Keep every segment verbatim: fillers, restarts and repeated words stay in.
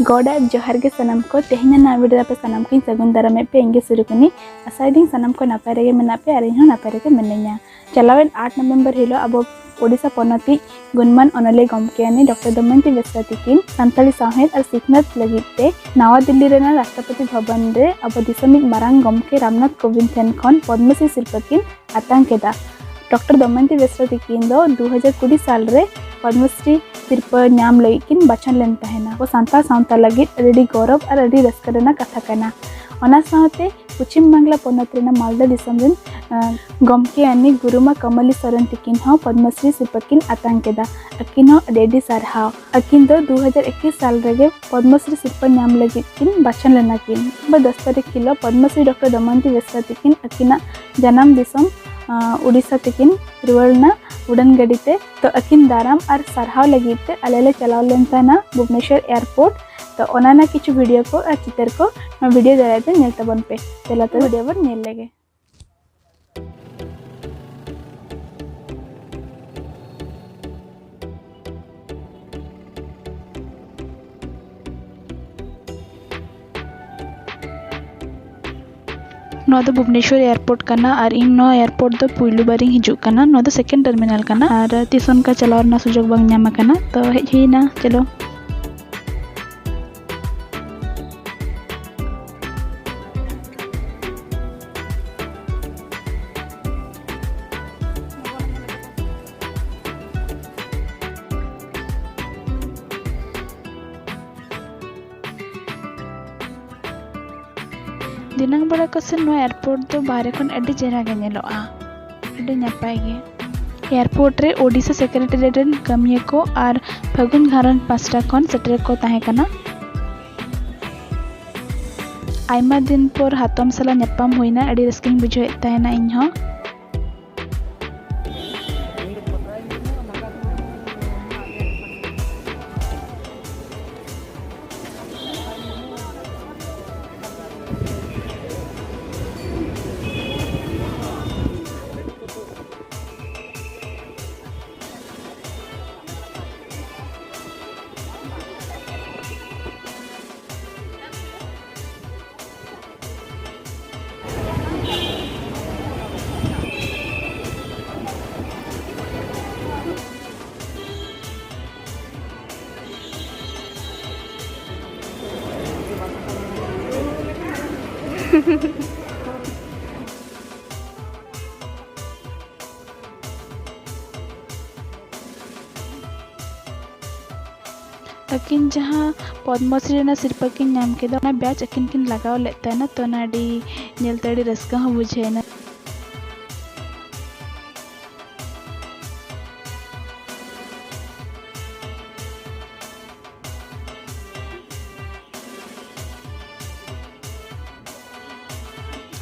ᱜᱚᱰ ᱟᱨ ᱡᱚᱦᱟᱨ ᱜᱮ ᱥᱟᱱᱟᱢ ᱠᱚ᱾ ᱛᱮᱦᱮᱧᱟᱜ ᱱᱟᱣᱟ video ᱨᱮ ᱟᱯᱮ ᱥᱟᱱᱟᱢ ᱠᱚᱧ ᱥᱟᱹᱜᱩᱱ ᱫᱟᱨᱟᱢᱮᱫ ᱯᱮ, ᱤᱧ ᱜᱮ ᱥᱩᱨᱩᱠᱩᱱᱤ᱾ ᱟᱥᱟᱭᱮᱫᱟᱹᱧ ᱥᱟᱱᱟᱢ ᱠᱚ ᱱᱟᱯᱟᱭ ᱨᱮᱜᱮ ᱢᱮᱱᱟᱜ ᱯᱮ ᱟᱨ ᱤᱧ ᱦᱚᱸ ᱱᱟᱯᱟᱭ ᱨᱮᱜᱮ ᱢᱤᱱᱟᱹᱧᱟ᱾ ᱪᱟᱞᱟᱣᱮᱱ ᱟᱴ ᱱᱚᱵᱷᱮᱢᱵᱚᱨ ᱦᱤᱞᱳᱜ ᱟᱵᱚ ᱳᱰᱤᱥᱟ ᱯᱚᱱᱚᱛᱤᱡ ᱜᱩᱱᱢᱟᱱ ᱚᱱᱚᱞᱤᱭᱟᱹ ᱜᱚᱢᱠᱮᱭᱟᱱᱤ ᱰᱚᱠᱴᱚᱨ ᱫᱚᱢᱚᱭᱚᱱᱛᱤ ᱵᱮᱥᱨᱟ ᱛᱤᱠᱤᱱ ᱥᱟᱱᱛᱟᱲᱤ ᱥᱟᱶᱦᱮᱫ ᱟᱨ ᱥᱤᱠᱷᱱᱟᱹᱛ ᱞᱟᱹᱜᱤᱫ ᱛᱮ ᱱᱟᱣᱟ ᱫᱤᱞᱞᱤ ᱨᱮᱱᱟᱜ ᱨᱟᱥᱴᱨᱚᱯᱚᱛᱤ ᱵᱷᱚᱵᱚᱱ ᱨᱮ ᱟᱵᱚ ᱫᱤᱥᱚᱢᱤᱡ ᱢᱟᱨᱟᱝ ᱜᱚᱢᱠᱮ ᱨᱟᱢᱱᱟᱛᱷ ᱠᱳᱵᱤᱱᱫ ᱴᱷᱮᱱ ᱠᱷᱚᱱ ᱯᱚᱫᱽᱢᱚᱥᱨᱤ ᱥᱤᱨᱯᱟᱹ ᱠᱤᱱ ᱟᱛᱟᱝ ᱠᱮᱫᱟ᱾ ᱰᱚᱠᱴᱚᱨ ᱫᱚᱢᱚᱭᱚᱱᱛᱤ ᱵᱮᱥᱨᱟ ᱛᱤᱠᱤᱱ ᱫᱚ ᱫᱩ ᱦᱟᱡᱟᱨ ᱠᱩᱲᱤ ᱥᱟᱞ ᱨᱮ ᱯᱚᱫᱽᱢᱚᱥᱨᱤ ᱥᱤᱨᱯᱟᱹ ᱧᱟᱢ ᱞᱟᱹᱜᱤᱫ ᱠᱤᱱ ᱵᱟᱪᱷᱚᱱ ᱞᱮᱱ ᱛᱟᱦᱮᱱᱟ᱾ ᱟᱵᱚ ᱥᱟᱱᱛᱟᱲ ᱥᱟᱶᱛᱟ ᱞᱟᱹᱜᱤᱫ ᱟᱹᱰᱤ ᱜᱚᱨᱚᱵᱽ ᱟᱨ ᱟᱹᱰᱤ ᱨᱟᱹᱥᱠᱟᱹ ᱨᱮᱱᱟᱜ ᱠᱟᱛᱷᱟ ᱠᱟᱱᱟ᱾ ᱚᱱᱟ ᱥᱟᱶᱛᱮ ᱯᱚᱪᱷᱤᱢ ᱵᱟᱝᱞᱟ ᱯᱚᱱᱚᱛ ᱨᱮᱱᱟᱜ ᱢᱟᱞᱫᱟ ᱫᱤᱥᱚᱢ ᱨᱮᱱ, ᱟᱸ, ᱜᱚᱢᱠᱮ ᱟᱹᱱᱤ ᱜᱩᱨᱩᱢᱟ ᱠᱟᱢᱟᱞᱤ ᱥᱚᱨᱮᱱ ᱛᱤᱠᱤᱱ ᱦᱚᱸ ᱯᱚᱫᱽᱢᱚᱥᱨᱤ ᱥᱤᱨᱯᱟᱹ ᱠᱤᱱ ᱟᱛᱟᱝ ᱠᱮᱫᱟ᱾ ᱟᱹᱠᱤᱱ ᱦᱚᱸ ᱟᱹᱰᱤ ᱟᱹᱰᱤ ᱥᱟᱨᱦᱟᱣ᱾ ᱟᱹᱠᱤᱱ ᱫᱚ ᱫᱩ ᱦᱟᱡᱟᱨ ᱮᱠᱩᱥ ᱥᱟᱞ ᱨᱮᱜᱮ ᱯᱚᱫᱽᱢᱚᱥᱨᱤ ᱥᱤᱨᱯᱟᱹ ᱧᱟᱢ ᱞᱟᱹᱜᱤᱫ ᱠᱤᱱ ᱵᱟᱪᱷᱚᱱ ᱞᱮᱱᱟ ᱠᱤᱱ᱾ ᱱᱚᱵᱷᱮᱢᱵᱚᱨ ᱫᱚᱥ ᱛᱟᱹᱨᱤᱠᱷ ᱦᱤᱞᱳᱜ ᱯᱚᱫᱽᱢᱚᱥᱨᱤ ᱰᱚᱠᱴᱚᱨ ᱫᱚᱢᱚᱭᱚᱱᱛᱤ ᱵᱮᱥᱨᱟ ᱛᱤᱠᱤᱱ ᱟᱹᱠᱤᱱᱟᱜ ᱡᱟᱱᱟᱢ ᱫᱤᱥᱚᱢ, ᱟᱸ, ᱩᱰᱤᱥᱟ ᱛᱮᱠᱤᱱ ᱨᱩᱣᱟᱹᱲ ᱮᱱᱟ ᱩᱰᱟᱹᱱ ᱜᱟᱹᱰᱤ ᱛᱮ᱾ ᱛᱚ, ᱟᱹᱠᱤᱱ ᱫᱟᱨᱟᱢ ᱟᱨ ᱥᱟᱨᱦᱟᱣ ᱞᱟᱹᱜᱤᱫ ᱛᱮ ᱟᱞᱮ ᱞᱮ ᱪᱟᱞᱟᱣ ᱞᱮᱱ ᱛᱟᱦᱮᱱᱟ ᱵᱷᱩᱵᱽᱱᱮᱥᱚᱨ ᱮᱭᱟᱨᱯᱳᱨᱴ᱾ ᱛᱚ, ᱚᱱᱟ ᱨᱮᱱᱟᱜ ᱠᱤᱪᱷᱩ video ᱠᱚ ᱟᱨ ᱪᱤᱛᱟᱹᱨ ᱠᱚ ᱱᱚᱣᱟ video ᱫᱟᱨᱟᱭ ᱛᱮ ᱧᱮᱞ ᱛᱟᱵᱚᱱ ᱯᱮ᱾ ᱪᱚᱞᱚ, ᱛᱚ, video ᱵᱚᱱ ᱧᱮᱞ ᱞᱮᱜᱮ᱾ ᱱᱚᱣᱟ ᱫᱚ ᱵᱷᱩᱵᱽᱱᱮᱥᱚᱨ ᱮᱭᱟᱨᱯᱳᱨᱴ ᱠᱟᱱᱟ ᱟᱨ ᱤᱧ ᱱᱚᱣᱟ ᱮᱭᱟᱨᱯᱳᱨᱴ ᱫᱚ ᱯᱩᱭᱞᱩ ᱵᱟᱨᱤᱧ ᱦᱤᱡᱩᱜ ᱠᱟᱱᱟ᱾ ᱱᱚᱣᱟ ᱫᱚ second terminal ᱠᱟᱱᱟ ᱟᱨ ᱛᱤᱥ ᱚᱱᱠᱟ ᱪᱟᱞᱟᱣ ᱨᱮᱱᱟᱜ ᱥᱩᱡᱳᱜᱽ ᱵᱟᱝ ᱧᱟᱢ ᱟᱠᱟᱱᱟ᱾ ᱛᱚ, ᱦᱮᱡ ᱦᱩᱭᱱᱟ, ᱪᱚᱞᱚ᱾ ᱫᱤᱱᱟᱹᱝ ᱵᱮᱲᱟ ᱠᱚ ᱥᱮᱱ ᱱᱚᱣᱟ ᱮᱭᱟᱨᱯᱳᱨᱴ ᱫᱚ ᱵᱟᱦᱨᱮ ᱠᱷᱚᱱ ᱟᱹᱰᱤ ᱪᱮᱦᱨᱟ ᱜᱮ ᱧᱮᱞᱚᱜᱼᱟ, ᱟᱹᱰᱤ ᱱᱟᱯᱟᱭ ᱜᱮ᱾ ᱮᱭᱟᱨᱯᱳᱨᱴ ᱨᱮ ᱳᱰᱤᱥᱟ ᱥᱮᱠᱨᱮᱴᱟᱨᱤᱭᱮᱴ ᱨᱮᱱ ᱠᱟᱹᱢᱤᱭᱟᱹ ᱠᱚ ᱟᱨ ᱯᱷᱟᱹᱜᱩᱱ ᱜᱷᱟᱨᱚᱸᱡᱽ ᱯᱟᱥᱴᱟ ᱠᱷᱚᱱ ᱥᱮᱴᱮᱨ ᱠᱚ ᱛᱟᱦᱮᱸ ᱠᱟᱱᱟ᱾ ᱟᱭᱢᱟ ᱫᱤᱱ ᱯᱚᱨ ᱦᱟᱛᱚᱢ ᱥᱟᱞᱟᱜ ᱧᱟᱯᱟᱢ ᱦᱩᱭᱱᱟ, ᱟᱹᱰᱤ ᱨᱟᱹᱥᱠᱟᱹᱧ ᱵᱩᱡᱷᱟᱹᱣᱮᱫ ᱛᱟᱦᱮᱱᱟ ᱤᱧ ᱦᱚᱸ᱾ ᱟᱹᱠᱤᱱ ᱡᱟᱦᱟᱸ ᱯᱚᱫᱽᱢᱚᱥᱨᱤ ᱨᱮᱱᱟᱜ ᱥᱤᱨᱯᱟᱹ ᱠᱤᱱ ᱧᱟᱢ ᱠᱮᱫᱟ, ᱚᱱᱟ badge ᱟᱹᱠᱤᱱ ᱠᱤᱱ ᱞᱟᱜᱟᱣ ᱞᱮᱫ ᱛᱟᱦᱮᱱᱟ, ᱛᱚ ᱚᱱᱟ ᱟᱹᱰᱤ ᱧᱮᱞᱛᱮ ᱟᱹᱰᱤ ᱨᱟᱹᱥᱠᱟᱹ ᱦᱚᱸ ᱵᱩᱡᱷᱟᱹᱣ ᱮᱱᱟ᱾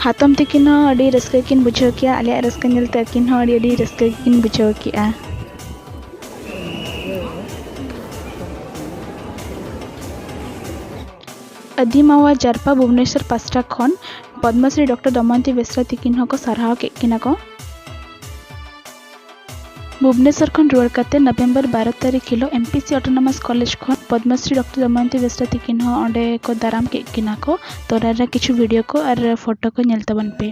ᱦᱟᱛᱚᱢ ᱛᱤᱠᱤᱱ ᱦᱚᱸ ᱟᱹᱰᱤ ᱨᱟᱹᱥᱠᱟᱹ ᱠᱤᱱ ᱵᱩᱡᱷᱟᱹᱣ ᱠᱮᱜᱼᱟ᱾ ᱟᱞᱮᱭᱟᱜ ᱨᱟᱹᱥᱠᱟᱹ ᱧᱮᱞᱛᱮ ᱟᱹᱠᱤᱱ ᱦᱚᱸ ᱟᱹᱰᱤ, ᱟᱹᱰᱤ ᱨᱟᱹᱥᱠᱟᱹ ᱜᱮᱠᱤᱱ ᱵᱩᱡᱷᱟᱹᱣ ᱠᱮᱜᱼᱟ᱾ ᱟᱹᱫᱤᱢᱟᱣᱟ ᱡᱟᱨᱯᱟ ᱵᱷᱩᱵᱽᱱᱮᱥᱚᱨ ᱯᱟᱥᱴᱟ ᱠᱷᱚᱱ ᱯᱚᱫᱽᱢᱚᱥᱨᱤ ᱰᱚᱠᱴᱚᱨ ᱫᱚᱢᱚᱭᱚᱱᱛᱤ ᱵᱮᱥᱨᱟ ᱛᱤᱠᱤᱱ ᱦᱚᱸᱠᱚ ᱥᱟᱨᱦᱟᱣ ᱠᱮᱫ ᱠᱤᱱᱟ ᱠᱚ᱾ ᱵᱷᱩᱵᱽᱱᱮᱥᱚᱨ ᱠᱷᱚᱱ ᱨᱩᱣᱟᱹᱲ ᱠᱟᱛᱮ ᱱᱚᱵᱷᱮᱢᱵᱚᱨ ᱵᱟᱨᱚ ᱛᱟᱹᱨᱤᱠᱷ ᱦᱤᱞᱳᱜ M P C autonomous college ᱠᱷᱚᱱ ᱯᱚᱫᱽᱢᱚᱥᱨᱤ ᱰᱚᱠᱴᱚᱨ ᱫᱚᱢᱚᱭᱚᱱᱛᱤ ᱵᱮᱥᱨᱟ ᱛᱤᱠᱤᱱ ᱦᱚᱸ ᱚᱸᱰᱮ ᱠᱚ ᱫᱟᱨᱟᱢ ᱠᱮᱫ ᱠᱤᱱᱟ ᱠᱚ᱾ ᱛᱚ, ᱚᱱᱟ ᱨᱮᱱᱟᱜ ᱠᱤᱪᱷᱩ ᱵᱷᱤᱰᱤᱭᱳ ᱠᱚ ᱟᱨ ᱯᱷᱳᱴᱳ ᱠᱚ ᱧᱮᱞ ᱛᱟᱵᱚᱱ ᱯᱮ᱾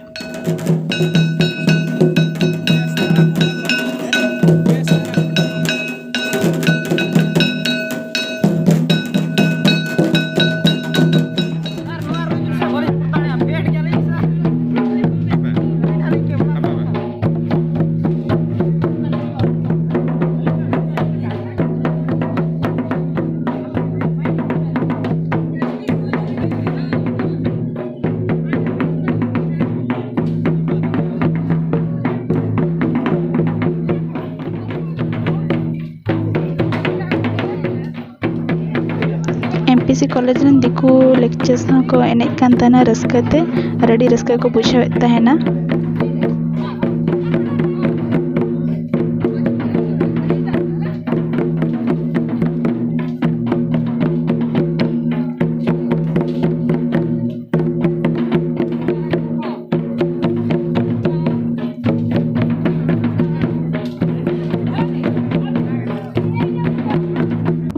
ᱮᱢ ᱯᱤ ᱥᱤ ᱠᱚᱞᱮᱡᱽ ᱨᱮᱱ ᱫᱤᱠᱩ ᱞᱮᱠᱪᱟᱨᱥ ᱦᱚᱸᱠᱚ ᱮᱱᱮᱡ ᱠᱟᱱ ᱛᱟᱦᱮᱱᱟ ᱨᱟᱹᱥᱠᱟᱹ ᱛᱮ, ᱟᱨ ᱟᱹᱰᱤ ᱨᱟᱹᱥᱠᱟᱹ ᱠᱚ ᱵᱩᱡᱷᱟᱹᱣᱮᱫ ᱛᱟᱦᱮᱱᱟ᱾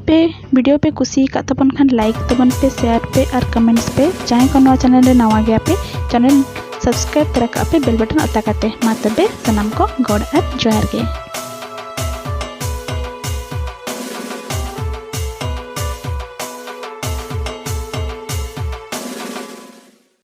ᱯᱮ video ᱯᱮ ᱠᱩᱥᱤ ᱟᱠᱟᱫ ᱛᱟᱵᱚᱱ ᱠᱷᱟᱱ, like ᱛᱟᱵᱚᱱ ᱯᱮ, share ᱯᱮ ᱟᱨ comments ᱯᱮ᱾ ᱡᱟᱦᱟᱸᱭ ᱠᱚ ᱱᱚᱣᱟ channel ᱨᱮ ᱱᱟᱣᱟ ᱜᱮᱭᱟ ᱯᱮ, channel subscribe ᱛᱚᱨᱟ ᱠᱟᱜ ᱯᱮ bell button ᱚᱛᱟ ᱠᱟᱛᱮ᱾ ᱢᱟ ᱛᱚᱵᱮ ᱥᱟᱱᱟᱢ ᱠᱚ ᱜᱚᱰ ᱟᱨ ᱡᱚᱦᱟᱨ ᱜᱮ᱾